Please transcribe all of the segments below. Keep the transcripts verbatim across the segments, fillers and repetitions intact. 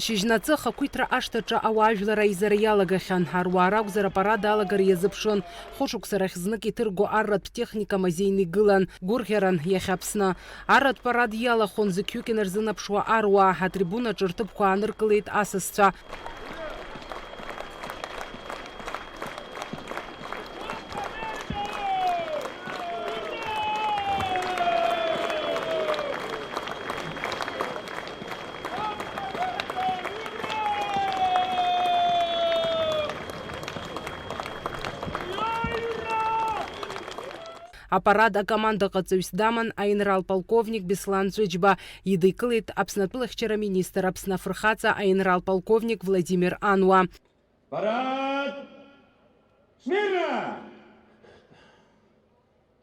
Шьыжьнаҵы ахақәиҭра ашҭаҿы ауаажәлар аизара иалагахьан. Аруаа ракәзар, апарад алагара иазыԥшын. Хәышықәса рахь знык иҭырго арратә техника мазеины игылан. Гәырӷьаран иахьа Аԥсны. Арратә парад иалахәын зықьҩык инарзынаԥшуа аруаа, атрибунаҿы рҭыԥқәа ааныркылеит асасцәа. Апарад акомандаҟаҵаҩс даман аинрал-полковник Беслан Ҵәыџьба, идикылеит Аԥсны атәылахьчара министр, Аԥсны афырхаҵа аинрал-полковник Владимир Ануа. Парад! Смирно!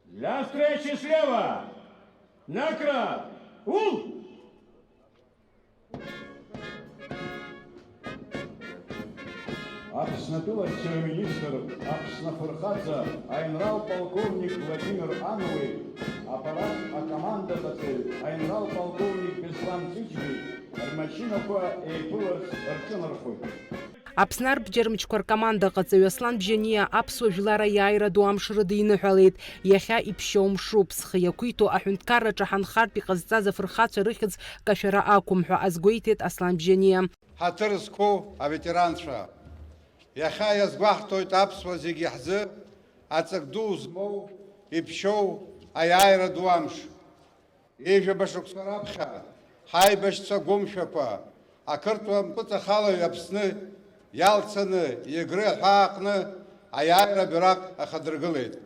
Для встречи слева! Накра! Ул! Аԥсны атәылахьчара министр, Аԥсны афырхаҵа, аинрал-полковник Владимир Ануеи апарад акомандаҟаҵаҩ, аинрал-полковник Беслан Ҵәыџьбеи рмашьынақәа еиԥыларц рҿынархоит. Аԥсны арбџьармчқәа ркомандаҟаҵаҩ Аслан Бжьаниа аԥсуа жәлар аиааира ду амш рыдиныҳәалеит. Иахьа иԥшьоу мшуп, зхы иақәиҭу аҳәынҭқарраҿы ҳанхартә иҟазҵаз афырхацәа рыхьӡ кашәара ақәым ҳәа азгәеиҭеит Аслан Бжьаниа. Ҳаҭыр зқәу аветеранцәа, иахьа иазгәаҳҭоит аԥсуа зегьы ҳзы аҵак ду змоу, иԥшьоу аиааира ду амш. Ҩажәаба шықәса раԥхьа ҳаибашьцәа гәымшәақәа ақырҭуа мпыҵахалаҩ Аԥсны иалцаны Егры аҳәаа аҟны аиааира бираҟ ахадыргылеит.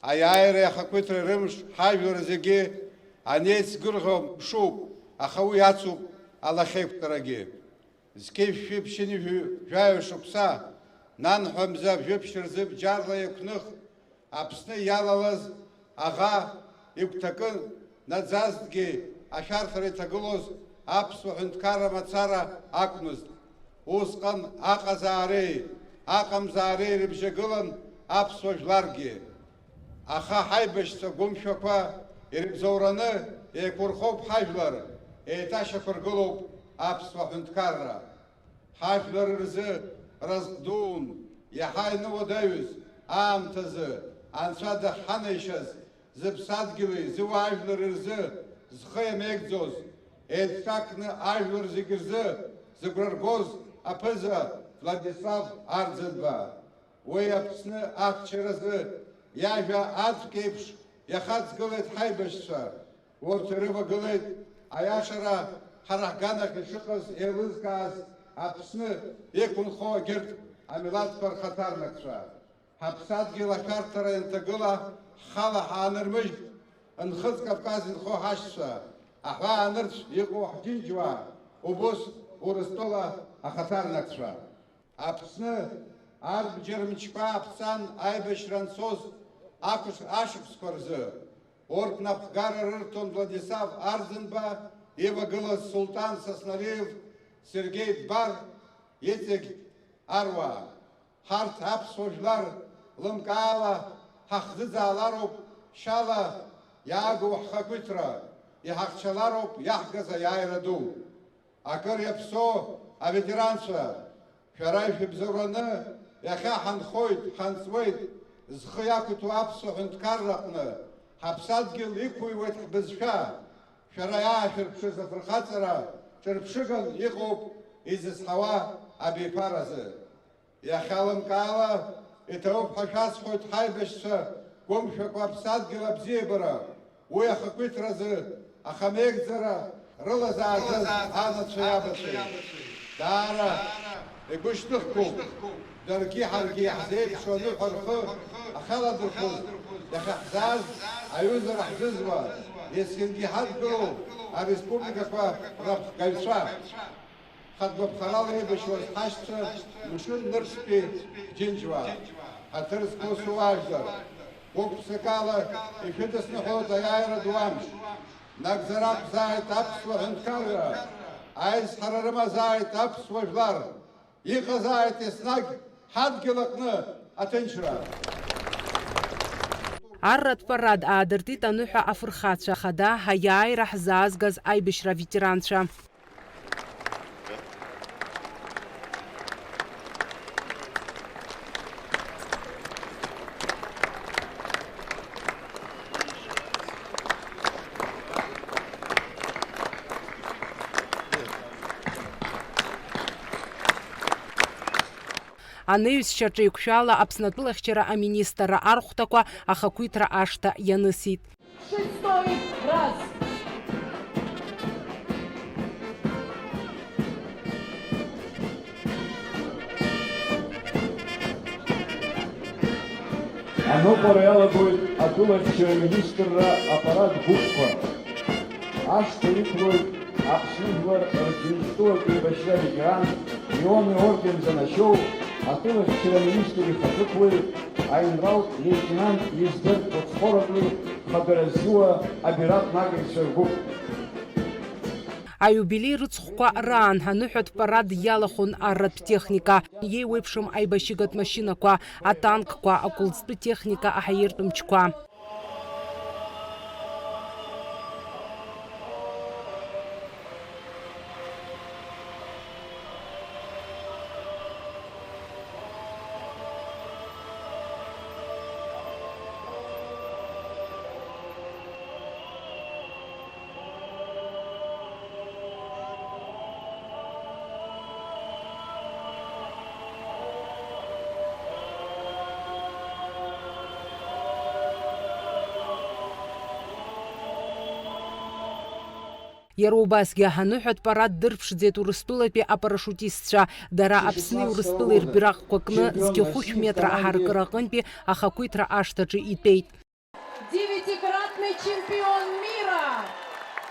Аиааиреи ахақәиҭреи рымш ҳажәлар зегьы анеицгәырӷьо мшуп, аха уи ацуп алахьеиқәҵарагьы. Зқьи жәшәи ԥшьынҩажәи жәаҩа шықәса, нанҳәа мза жәиԥшь рзы бџьарла иақәных, Аԥсны иалалаз аӷа игәҭакы наӡазҭгьы ашәарҭара иҭагылоз аԥсуа ҳәынҭқарра мацара акәмызт. Усҟан аҟазаареи аҟамзаареи рыбжьагылан аԥсуа жәларгьы. Аха ҳаибашьцәа гәымшәақәа ирыбзоураны еиқәырхоуп ҳажәлар, еиҭашьақәыргылоуп аԥсуа ҳәынҭқарра. Ҳажәлар рзы разҟ дуун, иаҳа иануадаҩыз аамҭазы Анцәа дахьҳанаишьаз, зыԥсадгьыли зыуаажәлари рзы зхы иамеигӡоз, еицҿакны ажәлар зегьы рзы зыгәра ргоз аԥыза Владислав Арӡынба. Уи Аԥсны ахьчаразы иажәа аӡәк еиԥш иахаҵгылеит ҳаибашьцәа. Урҭ ирывагылеит аиашара ҳара ҳганахь ишыҟаз еилызкааз Аԥсны иқәынхо егьырҭ амилаҭқәа рхаҭарнакцәа. Ҳаԥсадгьыл ашәарҭара ианҭагыла ҳхала ҳаанырмыжьт, Нхыҵ Кавказ инхо ҳашьцәа, аҳәаа нырцә иҟоу ҳџьынџьуаа, убыс Урыстәыла ахаҭарнакцәа. Аԥсны арбџьар мчқәа аԥҵан аибашьра анцоз ақәыш-, ашықәсқәа рзы. Урҭ напхгара рырҭон Владислав Арӡынба ивагылаз Султан Сасналиев, Сергеи Дбар иҵегь аруаа. Ҳарҭ аԥсуа жәлар лымкаала ҳахӡыӡаалароуп шьала иаагоу ҳхақәиҭра, иҳахьчалароуп иаҳгаз аиааира ду. Акыр иаԥсоу аветеранцәа, шәара ишәыбзоураны иахьа ҳанхоит, ҳанҵуеит, зхы иақәиҭу аԥсуа ҳәынҭқарра аҟны ҳаԥсадгьыл иқәыҩуеит ҳбызшәа. Шәара иаашәырԥшыз афырхаҵара ҿырԥшыган иҟоуп изызҳауа абиԥаразы. Иахьа лымкаала иҭабуп ҳәа шәасҳәоит ҳаибашьцәа гәымшәақәа аԥсадгьыл абзиабара, уи ахақәиҭразы ахамеигӡара рылазааӡаз анацәа иабацәеи. Даара игәышьҭыхгоуп, даргьы ҳаргьы иаҳзеиԥшу аныҳәа рхы ахьаладырхәыз, иахьаҳзааз аҩызара ҳзызуа, есқьынгьы иҳадгылоу ареспубликақәа рнапхгаҩцәа. Хатәгәаԥхарала еибашьуаз ҳашьцәа мшын нырцәтәи џьынџьуаа, ҳаҭыр зқәу суаажәлар, гәык-ԥсыкала ишәыдысныҳәалоит аиааира ду амш. Нагӡара ақәзааит аԥсуа ҳәынҭқарра, аизҳара рымазааит аԥсуа жәлар, иҟазааит еснагь ҳадгьыл аҟны аҭынчра. Арратә парад аадыртит аныҳәа афырхацәа, хада аиааира ҳзаазгаз аибашьра аветеранцәа. Анаҩсшьа ҿеиқәшәала Аԥсны атәылахьчара аминистрра архәҭақәа ахақәиҭра ашҭа ианысит. Шестой раз. Аныҟәара иалагоит атәылахьчара аминистрра аппарат гәыԥқәа. Ашҭа иқәлоит Аԥсны жәлар Рџьынџьтәылатә еибашьра ветеран, Леон иорден занашьоу, атәылахьчара аминистр ихаҿықәлеи аинрал леитенант Ездер Кәыцхоратәи хадара ззуа абиратә нагажьцәа ргәыԥ. Аиубилеи рыцхәқәа раан аныҳәатә парад иалахәын арратә техника, иеиуеиԥшым аибашьыгатә машьынақәа, атанкқәа, акәылӡтәы техника, аҳаиртә мчқәа. Иара убасгьы аныҳәатә парад дырԥшӡеит Урыстәылатәи апарашиутистцәа. Дара Аԥсни Урыстәылеи рбираҟқәа кны зқьы хәышә метра аҳаракыра аҟынтәи ахақәиҭра ашҭаҿы итәеит. Девятикратный чемпион мира,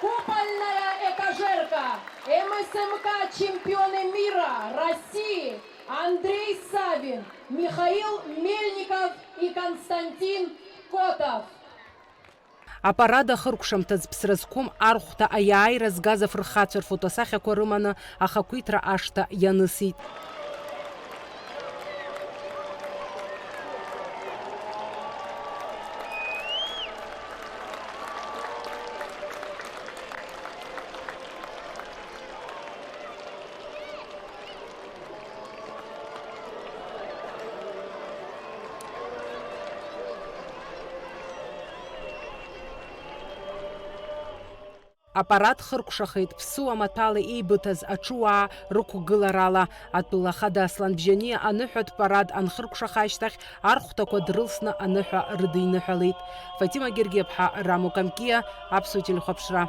купольная этажерка, М С М К чемпионы мира России Андрей Савин, Михаил Мельников и Константин Котов. Апарад ахыркәшамҭаз ԥсра зқәым архәҭа аиааира згаз афырхацәа рфотосахьақәа рыманы ахақәиҭра ашҭа ианысит. Апарад хыркәшахеит ԥсуа маҭәала еибыҭаз аҽуаа рықәгыларала. Атәыла ахада Аслан Бжьаниа аныҳәатә парад анхыркәшаха ашьҭахь, архәҭақәа дрылсны аныҳәа рыдиныҳәалеит. Фатима Гергиаԥҳа, Рамо Камкиа, Аԥсуа телехәаԥшра.